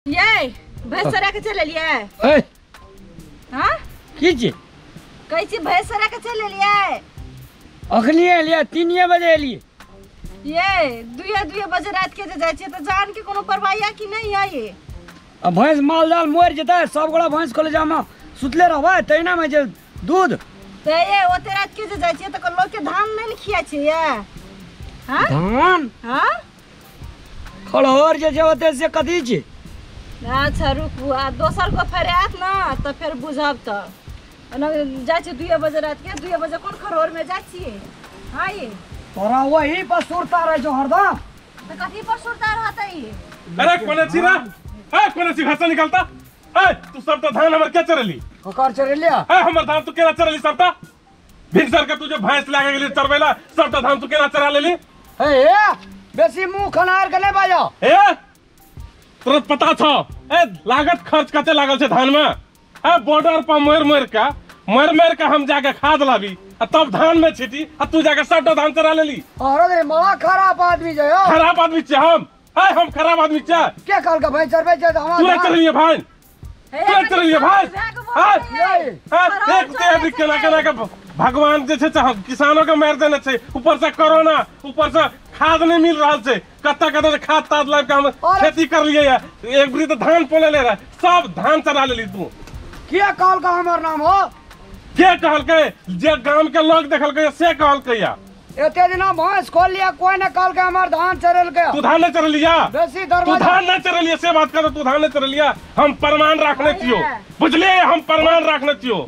ये भैंस चरा के चल एलियै। ए हां की छी कहै छी भैंस चरा के चल एलियै? अखनी एलियै 3 बजे एलियै। ये 2 बजे रात के जे जाइ छियै त जान के कोनो परवाह या कि नहीं है ये? आ भैंस माल जाल मर जेतै, सब गोड़ा भैंस खोले जामा सुतले रहबै तहिना में जे दूध त ये ओते रात के जे जाइ छियै त लोग के धान नहीं ने खिया छियै ये? हां धान हां खड़हर जे छै ओते से कथी छै? अच्छा रुकू, आ दोसर को फेर आयत ना त फेर बुझब। त ओना जाइ छियै 2 बजे रात के, 2 बजे कोन खड़हर में जाइ छियै? हां ये तोरा वही पर सुरता रहे छौ हरदम। त कथी पर सुरता रहतै? अरे कोने छी रे? ए कोने छी घासा निकलता? ए तू सब त धान हमर के चरेली? ककर चरेलिया? ए हमर धान तू केना चरेली सबटा? भिनसर के तू जे भैंस लागे गेली चरबैला, सबटा धान तू केना चरा लेली? ए बेसी मुंह खनार के नै बाजो। ए तोरा पता छौ ए लागत खर्च कते लागल छै धान में? ए बॉर्डर पर मर मर के हम जाके खाद लाबी आ तब धान में छिटी आ तू जाके सबटा धान चरा लेली। अरे बड़ा खराब आदमी छै हो। खराब आदमी छै हम? ए हम खराब आदमी छै? के कहल के भैंस चरबै छै त हमरा तू चरलिए भाई, तू चरलिए भाई। एक ते अभी केना केना के भगवान जे छै किसानों के मारि देने छै, ऊपर से कोरोना, ऊपर से खाद नहीं मिल रहा छै, कत्ता कत्ता से खाद ताद लाबि के हम खेती कर लिए। एक बरी तो धान पोले ले रहा, सब धान चरा लेली तू। के कहल के हमर नाम हो? के कहलकै? जे गाम के लोग देखलकै से कहलकै। या एते दिना भैंस खोल लिया, कोई ने कहलकै हमर धान चरेलकै। तू धान नहीं चरेलिया? बेसी दरवाजा तू धान नहीं चरेलिया से बात कर, तू धान नहीं चरेलिया। हम प्रमाण रखने छियो, बुझलिए? हम प्रमाण रखने छियो।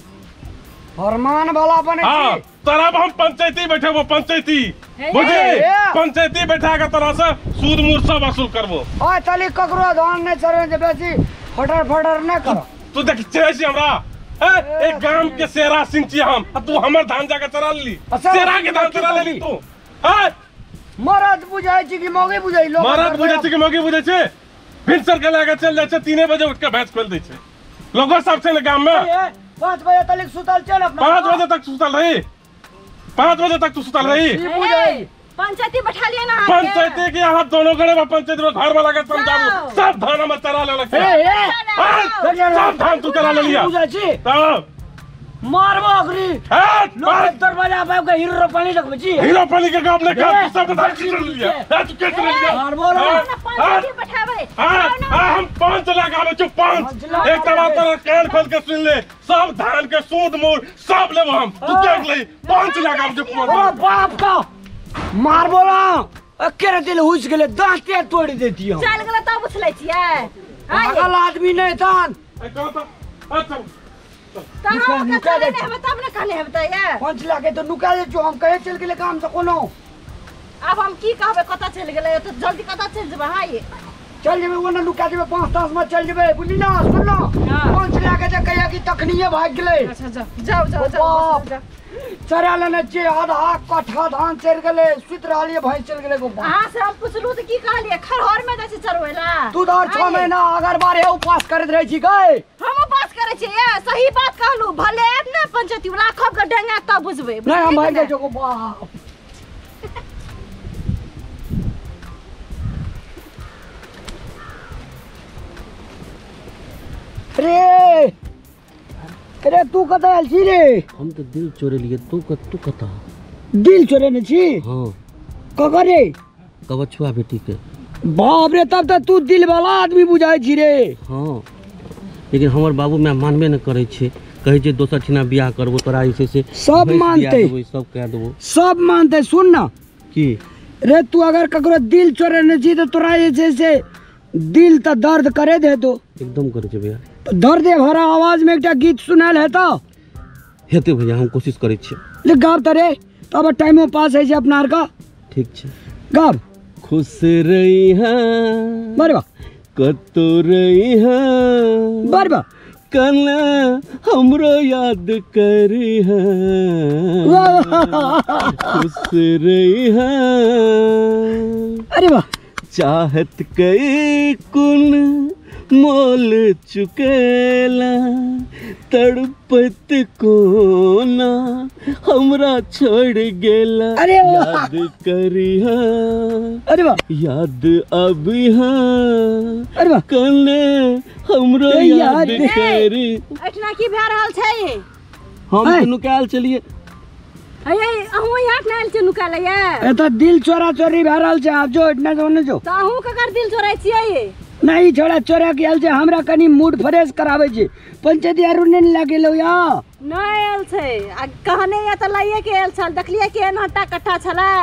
प्रमाण वाला बने छी तोरा। हम पंचायती बैठेबो, पंचायती बुझली? पंचायती बैठा के तोरा से सूद मूर सब वसूल करबो। ओए तली ककरो धान नहीं चरे जे बेसी फटर फटर नहीं करो। तू देख छै छी हमरा एक गाम के शेरा सिंह छी हम, तू हमर धान जाके चरा लेली, शेरा के धान चरा लेली तू। मरद बुझाइ छी कि मौगी बुझाइ? लोग मरद बुझाइ छी कि मौगी बुझाइ छै? भिनसर के लाके चल जाइ छै, 3 बजे उठ के भैंस खोल दै छै। लोगो सब छै ने गाम में। 5 बजे तक सुतल चल अपना। 5 बजे तक सुतल रही, 5 बजे तक तू सुतल रही। पंचायती बैठा लिया ना पंचायती के यहाँ दोनों गड़े पंचायती में घर वाला के समझाबू सब धान हमर चरा लेलक, सब धान तू चरा लेलिया। तब मारबो अखरी लोग दरवाजा पे के हीरो पानी लगबै छी। हीरो पानी के गप नै कर, सब धान चरा लेलिया। तू के चरा लिया? मारबो ना पंचायती बैठाबै। हम 5 लाख आबै छौ, 5। एक तबा तोरा कान खोल के सुन ले, सब धान के सूद मूर सब लेबो हम, तू देख ले। 5 लाख आबै छौ। ओ बाप का मारबो ना, अकेले दिल हुस गेले, दांते तोड़ देती हम। चल गेलै तब उछलै छियै। पागल आदमी नहीं तान। ए कहो त अच्छा त हम नुका दे हम तब ने कहले हम त ये 5 लाख के तो नुका दे जो हम कहे चल गेले काम से कोनो। अब हम की कहबै कत चल गेलै त जल्दी कत चल जेबै? हां ये चल जेबै ओना नुका जेबै, 5-10 में चल जेबै, बुझली ना? सुन लो 5 लाख के कहिया कि तखनिए भाग गेलै। अच्छा जाओ जाओ जाओ जाओ। चरा लेने छियै, आधा कट्ठा धान चढ़ गेलै, सुति रहलियै भैंस चल गेलै। अहाँ से हम पुछलु त की कहलियै? खरहर में जाइ छै चरबै ला। तू तऽ 6 महीना अगर बारे उपास करैत रहै छी गै। हम उपास करै छियै, ये सही बात कहलु। भले आयत ने पंचायती वाला खब के डेंगा तब बुझबै। नहीं हम भागि जाइ छौ बाप। रे अरे तू कतऽ आयल छी रे? हम तो दिल चोरेलिए, तू कतऽ? दिल चोरेने छी? हाँ। ककर रे? कबछुआ बेटी के। बाप रे, तब तऽ तू दिल वाला आदमी बुझाइ छी रे। हाँ, लेकिन हमर बाबू my मानबे न करै छै, कहै छै दोसर ठिना बियाह करबो तोरा जे छै से सब मानतै, सब कह देबो, सब मानतै। सुन ना की रे, तू अगर ककरो दिल चोरेने छी तऽ तोरा जे छै से दिल तऽ दर्द करे देतो। एकदम करे छै भैया। दर्द भरा आवाज में एकटा गीत सुनायल हेतौ? हेतै भैया, हम कोशिश करै छियै। ले गाब त रे, तब टाइमो पास होइ छै अपना आर का। ठीक छै गाब। खुश रही बरबा कतौ रही बरबा कल हमरो याद करी है, खुश रही। अरे वाह। चाहत कई कुन मोल चुकेला तड़पत कोना हमरा छोड़ गेला। अरे याद करिहा, अरे वाह, याद अबिहा, अरे वाह, कने हमरो याद करी। एठना की भए रहल छै? हम त नुकायल चलिए। अरे अहूँ यहाँ आयल छियै नुकायल ये? एतऽ दिल चोरा चोरी भए रहल छै। आब जो एठना जो ने जो। तऽ अहूँ ककर दिल चोरै छियै? नहीं छोड़ा चोरा के आयल छै, हमरा कनी मूड फ्रेश कराबै छै। पंचायती आरू नहि लए गेलौ या? नहि आयल छै आ कहने या तऽ लाइए के आयल छल, देखलियै कि एहन हट्टा कट्टा छलै।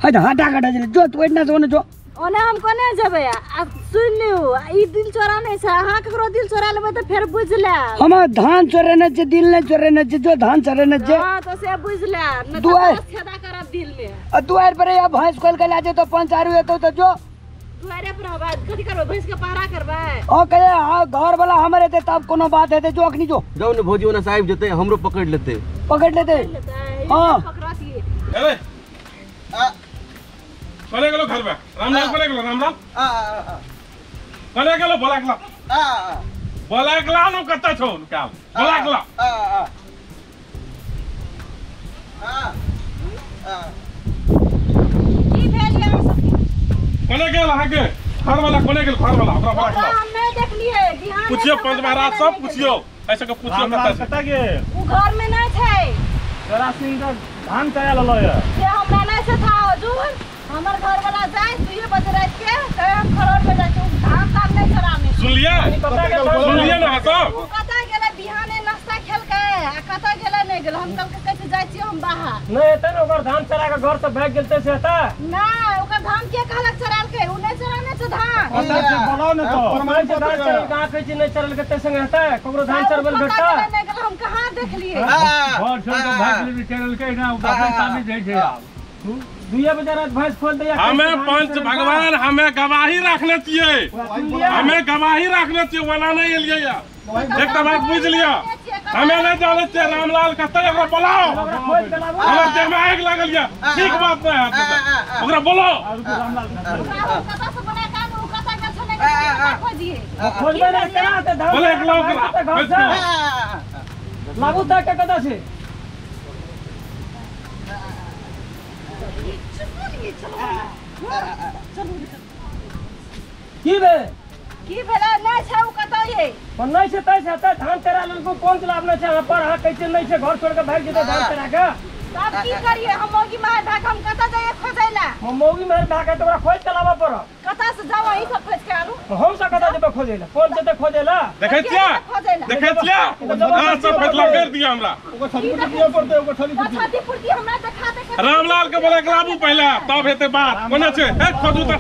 है तऽ हट्टा कट्टा छलै। जो तू एठना जो ने जो। ओना हम कोने जेबै? आ सुनि लिउ, ई दिल चोरा नहि छै। अहाँ ककरो दिल चोरा लेबै तऽ फेर बुझि लेब। हमर धान चोरेने छै, दिल नहि चोरेने छै। जो धान चोरेने छै। हँ तऽ से बुझि लेब, नहि तऽ छेदा करब दिल मे। आ दुआरि पर या भैंस खोलि के लए जेतौ, पंच आरू एतौ तऽ जो दुआरे पर रहबै। कथी करबै? भैंस के पहरा करबै? ओ कहे हाँ घर वाला हमर हेतै तब कोनो बात हेतै। जो अखनी जो। जाउ ने भौजी, ओना साहिब जेतै हमरो पकड़ लेतै। पकड़ लेतै? हाँ। अरे कोने गेलो घर में? रामलाल कोने गेलो? रामलाल कोने गेलो? बोला गेला, बोला गेला नु कत्ता छौ निकाल, बोला गेला। की भेल या सबके? कोने गेल अहाँ के घर वाला? कोने गेल घर वाला? ओकरा बोला गेला। हम नहीं देखलिए। बिहान पूछियो पंच महाराज सब पूछियो, ऐसे के पूछियो कत्ता छै। कत्ता गेल? उ घर में नहीं छै। तोरा सिंह के धान चढ़ा लेलो या? से हमरा नहीं से था हुजूर। हमर घर वाला जाय 2 बजे रात के, कहे हम खरोड़ में जाय छी, धान तान नहीं चराने। सुनलिए? सुनलिए ना सब? उ कतऽ गेलै? बिहाने नाश्ता खेलकै आ कतऽ गेलै नहि गेलै। हम कल के कहै जाइ छी हम बाहर। नहि हेतै ने ओकर धान चरा के घर से भागि गेल से हेतै? नहि, ओकर धान के कहलक चरालकै? उ नहि चराने छै धान। बोलाउ ने तऽ प्रमाण से धान चरल कहाँ कहै छी नहि चरलकै तै संगे हेतै? ककरो धान चरबल भेटतै? नहि गेलै, हम कहाँ देखलिए? घर छोड़ के भागि गेलै, चरलकै ना, ओ बापे सामने जाइ छै। आब 2 बजे रात भैंस खोल दैया। हमें पंच भगवान हमें गवाही रखने छियै, हमें गवाही रखने छियै, ओना नहि एलियै या। एक बात बुझि लिअ, हमें नहि जानै छियै रामलाल कतऽ, ओकरा बोलाओ। हमर देह में आगि लागल या, ठीक बात नहि हैत ओकरा बोलाओ। लागू तक कतऽ छै? की भेल? की भेलै? नहि छै उ कतऽ ये? पर नहि छै तै से धान चरा लेलको, कोन लाभ नहि छै अहाँ पर? अहाँ कहै छियै नहि छै, घर छोड़ के भागि जेतै धान चरा के। तब की करिए हम? मौगी मार भाग हम कतऽ जाइए खोजै ला? हम मौगी मार भाग के तोरा खोज के लाबऽ पड़त। कतऽ से जाउ अहीं सब खोज के आनू? हम सब कतऽ जेबै खोजै ला? कोन जेतै खोजै ला? देखै छियै, देखै छियै अहाँ सब फैसला कर दिया हमरा। ओकर छाती दिया पड़तै, ओकर छाती पुर्ति, छाती पुर्ति हमरा देखा दे। रामलाल के बोला के लाबू पहिले तब हेतै बात। कोना छै? हे खोजू तऽ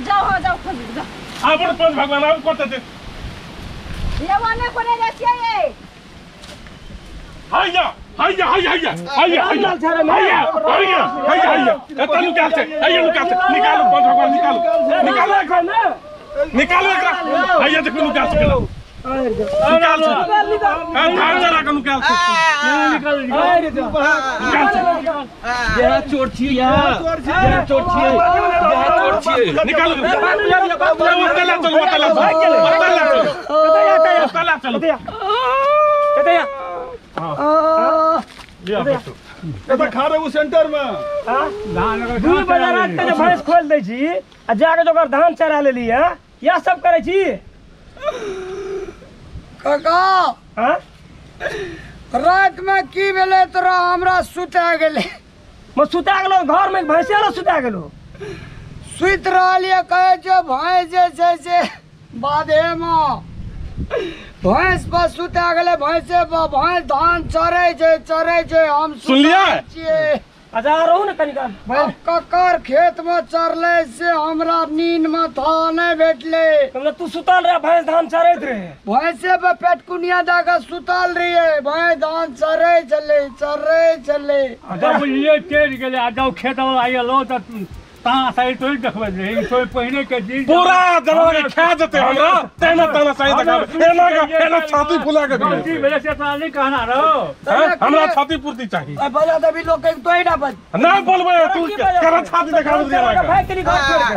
जाउ। हां जाउ खोजू जाउ। आबू पंच भगवान आबू कतऽ छै? ये ओने कोने जाइ छियै? हैया हैया हैया हैया हैया हैया हैया हैया हैया हैया एतऽ नुकायल छै, हैया नुकायल छै। निकालू पंच भगवान, निकालू निकालू एकरा, निकालू एकरा। हैया देखू नुकायल छै, निकाल छै, धान चरा के नुकायल छै, निकाल छै। यहाँ चोर छियै, यहाँ चोर छियै, यहाँ चोर छियै। निकालू, ओतऽ लए चलू, ओतऽ लए चलू, ओतऽ लए चलू, ओतऽ लए चलू। कतऽ खा रहे सेंटर में 2 बजे रात के भैंस खोल दै छी आ जाके ओकर धान चरा लेली। इएह सब करै छी काका? रात में की भेलै तोरा? हमरा सुता गेलै। सुता गेलौ घर में भैंसे वाला सुता गेलौ? सुति रहलियै, कहै छै भैंस जे छै से बाधे मे भैंस पर सुता गेलै। भैंसे पर भैंस धान चरै छै, चरै छै। हम सुनलियै? अच्छा रहू ने कनिका। ककर खेत में चरलै से हमरा नींद में था नहीं भेटलै। मतलब तू सुतल रहे, भैंस धान चरैत रहे? भैंसे पर पेटकुनिया दऽ के सुतल रहियै, भैंस धान चरै छलै, चरै छलै। जब बुझलियै चढ़ि गेलै आ जाउ खेत वाला एलो तऽ पूरा जमा के खा जते हमरा तेना तेना सही देखाबे एना के एना छाती फुला के गलती भेले से तोरा नहीं कहना रहो। हमरा छाती पूर्ति चाहिए। ए बजा देबी लोग के तोई ना बज ना बोलबे तू केना छाती देखाबे दिया भाई तेरी घर छोड़ के।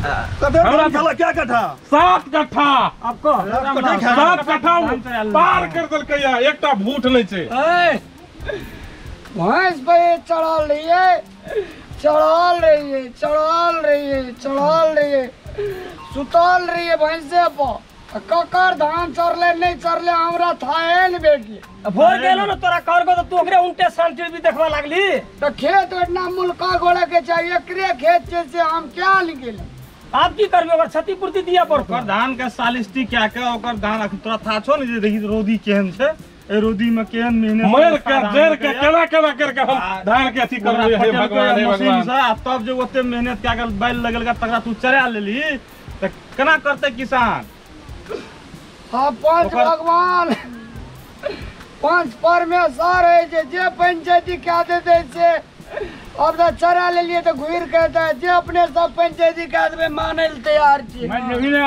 कते खेला क्या कट्ठा 7 कट्ठा आपको 7 कट्ठा पार कर देलकै या एकटा भूठ नै छै। ए भैंस पे चढ़ल रहिए चढ़ल रहिए चढ़ल रहिए चढ़ल रहिए सुतल रहिए भैंसे पर ककर धान चरले नहीं चरले हमरा थाहे न बेटी। भोर गेलो न तोरा कर गो तू ओकरे उनटे सांटी भी देखवा लागली त खेत ओतना मुल्का गोड़ा के चाहिए एकरे खेत छै से हम क्या निकले। आप की करबे ओकर क्षतिपूर्ति दिया पड़तो। ओकर धान के सालिस्टी क्या के ओकर धान अखन तोरा था छो न जे देखी रौदी केहन छै ए रौदी में केहन मेहनत मर के जर के केना केना कर के हम धान के अथी करबे। हे भगवान हे भगवान से तब जे ओते मेहनत क्या के बैल लगल के तकरा तू चरा लेली त केना करते किसान। हाँ पंच भगवान पंच परमेश्वर है जे जे पंचायती क्या दे दे से अब तो चरा ले लिए तो घूर कहता है जे अपने सब पंचायती के आदमी माने ले तैयार छी। मान लेबी ना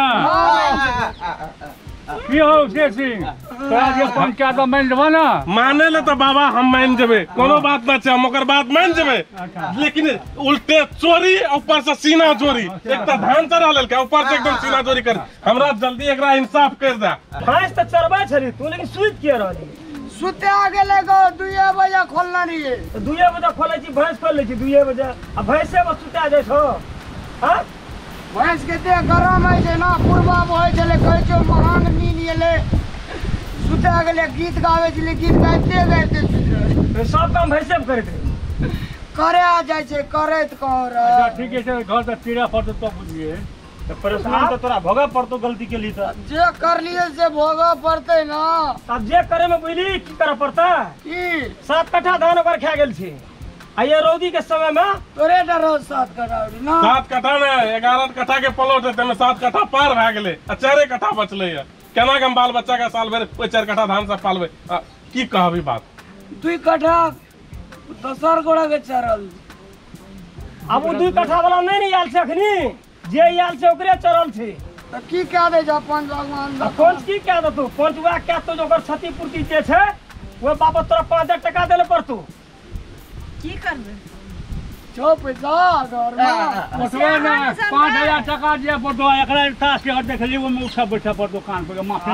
की हो शेर सिंह तोरा जे पंचायत में मान लेबा ना माने ले तो बाबा हम मान जेबे कोनो बात ना छै हम ओकर बात मान जेबे लेकिन उल्टे चोरी ऊपर से सीना चोरी एक त धान चरा लेलकै ऊपर से एकदम सीना चोरी कर हमरा जल्दी एकरा इंसाफ कर दे। भैंस त चरबै छली तू लेकिन सुति के रहली। सुते आ गेलै गो 2 बजे खोलना रहिए 2 बजे खोलै छी भैंस खोल लै छी 2 बजे आ भैंसे में सुता जाइ छौ। हां भैंस के देह गरम होइ छै ना पूर्वा बहै छलै कहै छै महान नींद एलै सुता गेलै गीत गाबै छलै गीत गाइते गाइते सुति रहलै सब काम भैंसे में करैत रहे करे आ जाइ छै करैत कहूँ रह। अच्छा ठीक छै घर तऽ पीड़ा पड़तौ तब बुझिए त परेशान त तोरा भोगऽ पड़तौ गलती के लिए त जे करलिए से भोगऽ पड़तै ना। तब जे करे में बुझली की करऽ पड़तै की 7 कट्ठा धान ओकर खा गेल छै आ ये रौदी के समय में तोरे डरो 7 कट्ठा ना 7 कट्ठा ने 11 कट्ठा के प्लॉट है तमे 7 कट्ठा पार भए गेलै आ 4 कट्ठा बचलै है केना के हम बाल बच्चा के साल भरि ओइ 4 कट्ठा धान से पालबै की कहबी बात। 2 कट्ठा दोसर गोड़ा के चरल अब उ 2 कट्ठा वाला नहीं ने आयल छै अखनी जे आयल छै ओकरे चरल छै त की कह दे जा पंच भगवान आ पंच की कह देतौ पंच वएह कह देतौ जे ओकर क्षतिपूर्ति जे छै ओहि बाबत तोरा 5000 टका देले पड़तौ। की करबै छौ पैसा घर में ओतबे ने 5000 टका दिया पड़तो एकरा ताश के देखली ओमे उठा बैठा पड़तो कान पर माफी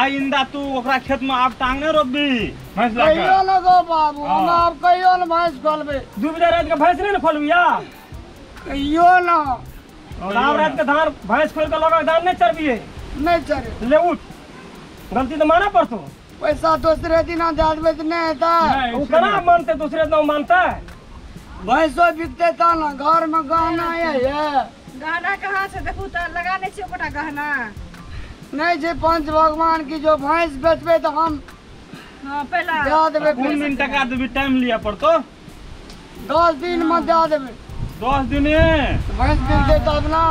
आइंदा तू ओकरा खेत में आब टांग नै रोपबी भैंस लगा कहियो न गो बाबू हम आब कहियो न भैंस खोलबै 2 बजे रात के भैंस नै ने खोलबिया कहियो न आब रात के धान भैंस खोल के लगा धान नहीं चरबिए नहीं चरे ले उठ गलती तो माना पड़तो। पैसा दूसरे दिन दे देबै त नहीं हेतै उ केना मानते दूसरे दिन मानते भैंसो बिकते त ना घर में गहना है ये गहना कहाँ से देखू त लगा नहीं छै ओकरा गहना नहीं छै पंच भगवान की जो भैंस बेचबै त हम हां पहला दे देबै। कोन दिन टका देबी टाइम लिया पड़तो 10 दिन में दे देबै 10 दिन भैंस बिकते तब ना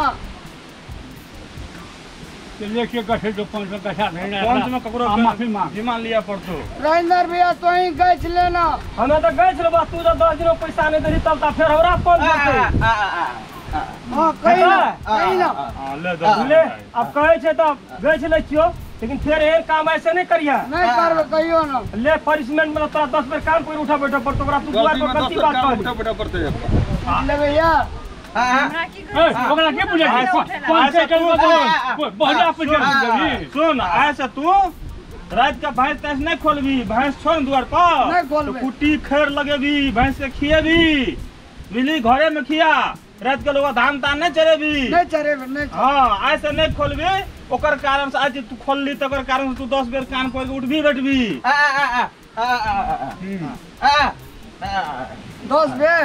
लेके गठे जो 5 कट्ठा नहीं पंच में ककरो माफी मांग जिमा लिया पड़तो। राजेंद्र भैया तो ही गछ लेना हमें तो गछ लेबा तू जब 10 दिन में पैसा नहीं देली तब त फेर हमरा पंच देतै। हां कही ना कही ना हां ले दे ले अब कहै छै त गछ लै छियो लेकिन फेर एहन काम ऐसे नहीं करिया नहीं करबे कहियो ना ले पनिशमेंट में तोरा 10 बेर काम पर उठा बैठा पड़तो ओकरा तू दुआर पर गलती बात कर उठा बैठा पड़ते ले भैया हमरा की ओकरा के बुझै पाँच के बढ़िया पैसा देबी। सुन ऐसे तू रात के भैंस तैंस नहीं खोलबी भैंस छोड़ दुआर पर नहीं खोलबे कुट्टी खैर लगेबी भैंस के खिएबी बिजली घरे में खिया रात के लोग धान तान नहीं चरेबी नहीं चरेबी नहीं। हां ऐसे नहीं खोलबी ओकर कारण से आज तू खोलली त ओकर कारण से तू 10 बेर कान पकड़ के उठबी बैठबी आ आ आ आ आ आ 10 बेर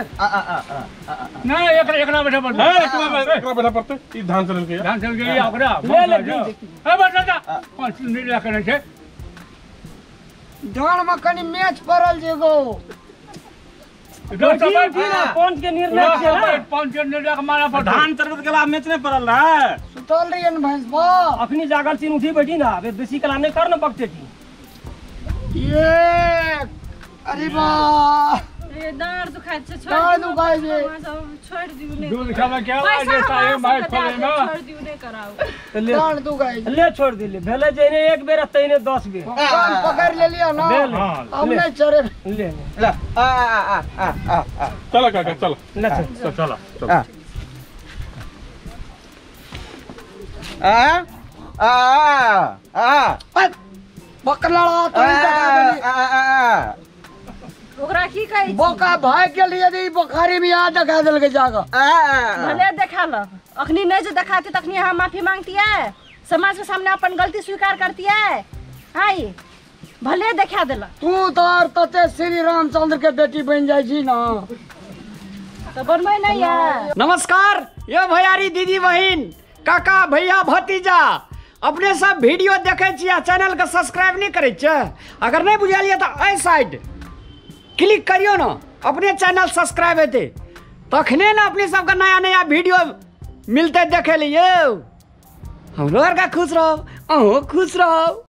नहीं एकरा बैठा पड़तो हां एकरा बैठा पड़तो ई धान चलल के धान चल गई ओकरा ले ले ए बैठा जा पाँच नहीं करे छै धान में कनी मैच पड़ल जे गो पंच के निर्णय छै ना पंच के निर्णय के माना पड़तो। धान चरबत के बाद मैच नहीं पड़ल रहे सुतल रहिए न भैंस बा अखनी जागल छी उठी बैठी ना बे बेसी कला नहीं कर न बकते छी ये अरे बा ए दाँत दुखाइ छै छोड़ दाँत दुखाइ छै छोड़ दिउ नै दूध खावे के आवाज जे साहे मार खोले में छोड़ दिउ नै कराउ दाँत दुखाइ ले छोड़ दिले भेले जइने एक बेर तइने 10 बेर कान पकड़ लेलियो ना अब नै चरे ले ले आ आ आ आ चल काका चल ले चल चल चल। आ आ आ बकलड़ा तो ओकरा की कहै बोका भाग गेल यदि बोखारी में याद देखा देलकै जाके भले देखा ल अखनी नहीं जे देखाती तखनी अहाँ माफी मांगती है, समाज के सामने अपन गलती स्वीकार करती है। हाय भले देखा देला तू तो और तते श्री रामचंद्र के बेटी बन जाइ छी ना तो बनबै नहीं है। नमस्कार ये भैयारी दीदी बहिन काका भैया भतीजा, अपने सब वीडियो देखे छी आ चैनल के सब्सक्राइब नहीं करै छियै? अगर नहीं बुझलियै तो एहि साइड क्लिक करियो ना, अपने चैनल सब्सक्राइब हेतै तखने ना अपने सबके नया नया वीडियो मिलते देखे लिए। हमरो आरके खुश रहो, अहूँ खुश रहो।